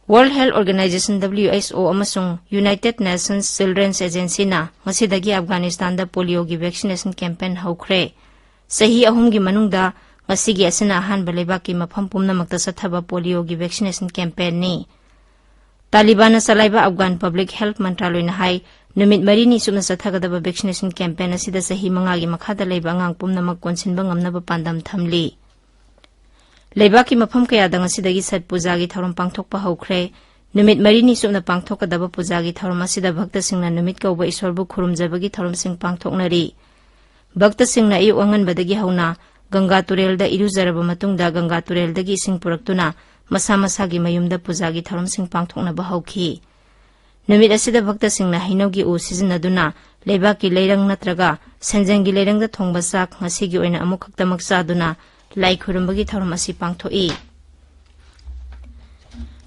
World Health Organization, W H O, ꯑꯃꯁꯨꯡ United Nations Children's Agencyꯅ ꯉꯁꯤꯗꯒꯤ ꯑꯐꯒꯥꯅꯤꯁꯇꯥꯟꯗ ꯄꯣꯂꯤꯑꯣꯒꯤ ꯚꯦꯛꯁꯤꯅꯦꯁꯟ ꯀꯦꯝꯄꯦꯟ ꯍꯧꯈ꯭ꯔꯦ꯫ ꯆꯍꯤ ꯑꯍꯨꯝꯒꯤ ꯃꯅꯨꯡꯗ ꯉꯁꯤꯒꯤ ꯑꯁꯤꯅ ꯑꯍꯥꯟꯕ ꯂꯩꯕꯥꯛꯀꯤ ꯃꯐꯝ ꯄꯨꯝꯅꯃꯛꯇ ꯆꯠꯊꯕ ꯄꯣꯂꯤꯑꯣꯒꯤ ꯚꯦꯛꯁꯤꯅꯦꯁꯟ ꯀꯦꯝꯄꯦꯟꯅꯤ꯫ ꯇꯥꯂꯤꯕꯥꯟꯅ ꯆꯂꯥꯏꯕ ꯑꯐꯒꯥꯟ ꯄꯕ꯭ꯂꯤꯛ ꯍꯦꯜꯊ ꯃꯟꯇ꯭ꯔꯥꯂꯣꯏꯅ ꯍꯥꯏ, ꯅꯨꯃꯤꯠ ꯃꯔꯤꯅꯤ ꯆꯨꯞꯅ ꯆꯠꯊꯒꯗꯕ ꯚꯦꯛꯁꯤꯅꯦꯁꯟ ꯀꯦꯝꯄꯦꯟ ꯑꯁꯤꯗ ꯆꯍꯤ ꯃꯉꯥꯒꯤ ꯃꯈꯥꯗ ꯂꯩꯕ ꯑꯉꯥꯡ ꯄꯨꯝꯅꯃꯛ ꯀꯣꯟꯁꯤꯟꯕ ꯉꯝꯅꯕ ꯄꯥꯟꯗꯝ ꯊꯝꯂꯤ꯫ ꯂꯩꯕꯥꯛꯀꯤ ꯃꯐꯝ ꯀꯌꯥꯗ ꯉꯁꯤꯗꯒꯤ ꯁꯠ ꯄꯨꯖꯥꯒꯤ ꯊꯧꯔꯝ ꯄꯥꯡꯊꯣꯛꯄ ꯍꯧꯈ꯭ꯔꯦ꯫ ꯅꯨꯃꯤꯠ ꯃꯔꯤꯅꯤ ꯆꯨꯞꯅ ꯄꯥꯡꯊꯣꯛꯀꯗꯕ ꯄꯨꯖꯥꯒꯤ ꯊꯧꯔꯝ ꯑꯁꯤꯗ ꯚꯛꯇꯁꯤꯡꯅ ꯅꯨꯃꯤꯠ ꯀꯧꯕ ꯏꯁꯣꯔꯕꯨ ꯈꯨꯔꯨꯝꯖꯕꯒꯤ ꯊꯧꯔꯝꯁꯤꯡ ꯄꯥꯡꯊꯣꯛꯅꯔꯤ꯫ ꯚꯛꯇꯁꯤꯡꯅ ꯑꯌꯨꯛ ꯑꯉꯟꯕꯗꯒꯤ ꯍꯧꯅ ꯒꯪꯒꯥ ꯇꯨꯔꯦꯜꯗ ꯏꯔꯨꯖꯔꯕ ꯃꯇꯨꯡꯗ ꯒꯪꯒꯥ ꯇꯨꯔꯦꯜꯗꯒꯤ ꯏꯁꯤꯡ ꯄꯨꯔꯛꯇꯨꯅ ꯃꯁꯥ ꯃꯁꯥꯒꯤ ꯃꯌꯨꯝꯗ ꯄꯨꯖꯥꯒꯤ ꯊꯧꯔꯝꯁꯤꯡ ꯄꯥꯡꯊꯣꯛꯅꯕ ꯍꯧꯈꯤ꯫ ꯅꯨꯃꯤꯠ ꯑꯁꯤꯗ ꯚꯛꯇꯁꯤꯡꯅ ꯍꯩꯅꯧꯒꯤ ꯎ ꯁꯤꯖꯤꯟꯅꯗꯨꯅ ꯂꯩꯕꯥꯛꯀꯤ ꯂꯩꯔꯪ ꯅꯠꯇ꯭ꯔꯒ ꯁꯦꯟꯖꯦꯡꯒꯤ ꯂꯩꯔꯪꯗ ꯊꯣꯡꯕ ꯆꯥꯛ ꯉꯁꯤꯒꯤ ꯑꯣꯏꯅ ꯑꯃꯨꯛꯈꯛꯇꯃꯛ ꯆꯥꯗꯨꯅ ꯂꯥꯏ ꯈꯨꯔꯨꯝꯕꯒꯤ ꯊꯧꯔꯝ ꯑꯁꯤ ꯄꯥꯡꯊꯣꯛꯏ꯫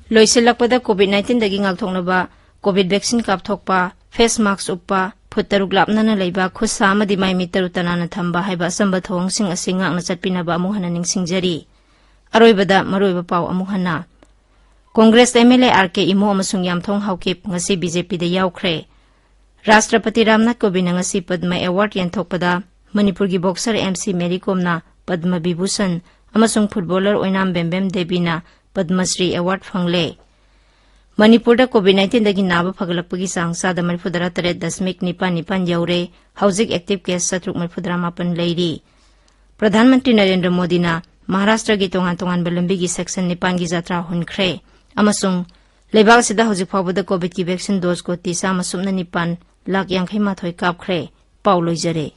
ꯂꯣꯏꯁꯤꯜꯂꯛꯄꯗ COVID nineteen ꯗꯒꯤ ꯉꯥꯛꯊꯣꯛꯅꯕ COVID vaccine ꯀꯥꯞꯊꯣꯛꯄ, face mask ꯎꯞꯄ, ꯐꯨꯠ ꯇꯔꯨꯛ ꯂꯥꯞꯅꯅ ꯂꯩꯕ, ꯈꯨꯠ ꯁꯥ ꯑꯃꯗꯤ ꯃꯥꯏ ꯃꯤꯠ ꯇꯔꯨ ꯇꯅꯥꯟꯅ ꯊꯝꯕ ꯍꯥꯏꯕ ꯑꯆꯝꯕ ꯊꯧꯑꯣꯡꯁꯤꯡ ꯑꯁꯤ ꯉꯥꯛꯅ ꯆꯠꯄꯤꯅꯕ ꯑꯃꯨꯛ ꯍꯟꯅ ꯅꯤꯡꯁꯤꯡꯖꯔꯤ꯫ ꯑꯔꯣꯏꯕꯗ ꯃꯔꯨꯑꯣꯏꯕ ꯄꯥꯎ ꯑꯃꯨꯛ ꯍꯟꯅ꯫ Congress MLA R K Imo ꯑꯃꯁꯨꯡ ꯌꯥꯝꯊꯣꯡ ꯍꯥꯎꯀꯤꯞ ꯉꯁꯤ BJP ꯗ ꯌꯥꯎꯈ꯭ꯔꯦ꯫ ꯔꯥꯁꯇ꯭ꯔꯄꯇꯤ ꯔꯥꯝꯅꯥꯊ ꯀꯣꯕꯤꯟꯗꯅ ꯉꯁꯤ ꯄꯗꯃ ꯑꯦꯋꯥꯔꯗ ꯌꯦꯟꯊꯣꯛꯄꯗ ꯃꯅꯤꯄꯨꯔꯒꯤ ꯕꯣꯛꯁꯔ M C ꯃꯦꯔꯤ ꯀꯣꯝꯅ ꯄꯗꯃ ꯕꯤꯚꯨꯁꯟ ꯑꯃꯁꯨꯡ ꯐꯨꯠꯕꯣꯂꯔ ꯑꯣꯏꯅꯥꯝ ꯕꯦꯝꯕꯦꯝ ꯗꯦꯕꯤꯅ ꯄꯗꯃ ꯁ꯭ꯔꯤ ꯑꯦꯋꯥꯔꯗ ꯐꯪꯂꯦ꯫ ꯃꯅꯤꯄꯨꯔꯗ COVID nineteen ꯗꯒꯤ ꯅꯥꯕ ꯐꯒꯠꯂꯛꯄꯒꯤ ꯆꯥꯡ ꯆꯥꯗ ꯃꯔꯤꯐꯨꯇꯔꯥ ꯇꯔꯦꯠ ꯗꯁꯃꯤꯛ ꯅꯤꯄꯥꯟ ꯅꯤꯄꯥꯟ ꯌꯧꯔꯦ꯫ ꯍꯧꯖꯤꯛ ꯑꯦꯛꯇꯤꯚ ꯀꯦꯁ ꯆꯥꯇ꯭ꯔꯨꯛ ꯃꯔꯤꯐꯨꯇꯔꯥ ꯃꯥꯄꯟ ꯂꯩꯔꯤ꯫ ꯄ꯭ꯔꯙꯥꯟ ꯃꯟꯇ꯭ꯔꯤ ꯅꯔꯦꯟꯗ꯭ꯔ ꯃꯣꯗꯤꯅ ꯃꯍꯥꯔꯥꯁꯇ꯭ꯔꯒꯤ ꯇꯣꯉꯥꯟ ꯇꯣꯉꯥꯟꯕ ꯂꯝꯕꯤꯒꯤ ꯁꯦꯛꯁꯟ ꯅꯤꯄꯥꯟꯒꯤ ꯖꯇ꯭ꯔꯥ ꯍꯨꯟꯈ꯭ꯔꯦ ꯑꯃꯁꯨꯡ ꯂꯩꯕꯥꯛ ꯑꯁꯤꯗ ꯍꯧꯖꯤꯛ ꯐꯥꯎꯕꯗ ꯀꯣꯚꯤꯗꯀꯤ ꯚꯦꯛꯁꯤꯟ ꯗꯣꯁ ꯀꯣꯇꯤ ꯆꯥꯝꯃ ꯁꯨꯞꯅ ꯅꯤꯄꯥꯟ ꯂꯥꯈ ꯌꯥꯡꯈꯩ ꯃꯥꯊꯣꯏ ꯀꯥꯞꯈ꯭ꯔꯦ꯫ ꯄꯥꯎ ꯂꯣꯏꯖꯔꯦ꯫